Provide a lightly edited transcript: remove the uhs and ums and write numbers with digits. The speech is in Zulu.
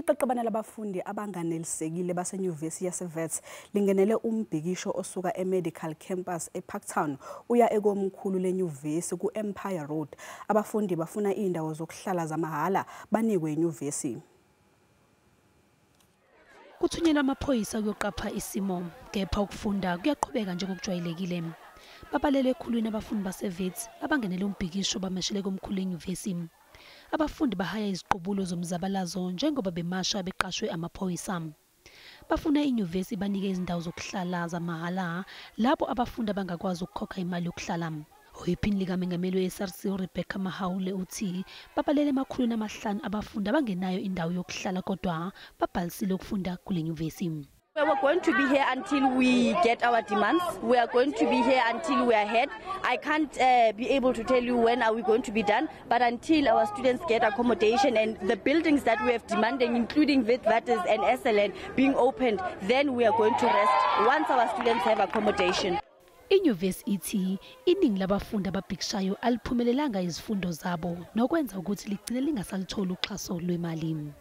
Iqeqebana labafundi abanganelisekile basenyuvesi yaseWits lingenele umbhikisho osuka eMedical Campus eParktown uya ekomkhulu lenyuvesi ku-Empire Road. Abafundi bafuna indawo zokuhlala zamahhala banikwe inyuvesi. Kuthunyelwa amaphoyisa ukuyoqapha isimo, kepha ukufunda kuyaqhubeka njengokujwayelekile. Babalele ekhulwini abafundi baseWits abangenele umbhikisho bamashele komkhulu enyuvesi. Abafundi bahaya iziqubulo zomzabalazo njengoba bemasha beqashwe amaphoyisa. Bafuna inyuvesi banike izindawo zokuhlala zamahhala labo abafundi abangakwazi ukukhokha imali yokuhlala. Oyiphini likamengameli we-SRC uRebecca Mahaule uthi babalele 500 abafundi abangenayo indawo yokuhlala kodwa babhalisile ukufunda kule nyuvesi. We are going to be here until we get our demands. We are going to be here until we are heard. I can't be able to tell you when are we going to be done, but until our students get accommodation and the buildings that we have demanding, including Witwatersrand and SLN, being opened, then we are going to rest once our students have accommodation. Inyuvesi ithi iningi labafundi ababhikishayo aliphumelelanga izifundo zabo, nokwenza ukuthi ligcine lingasalitholi uxhaso lwemali.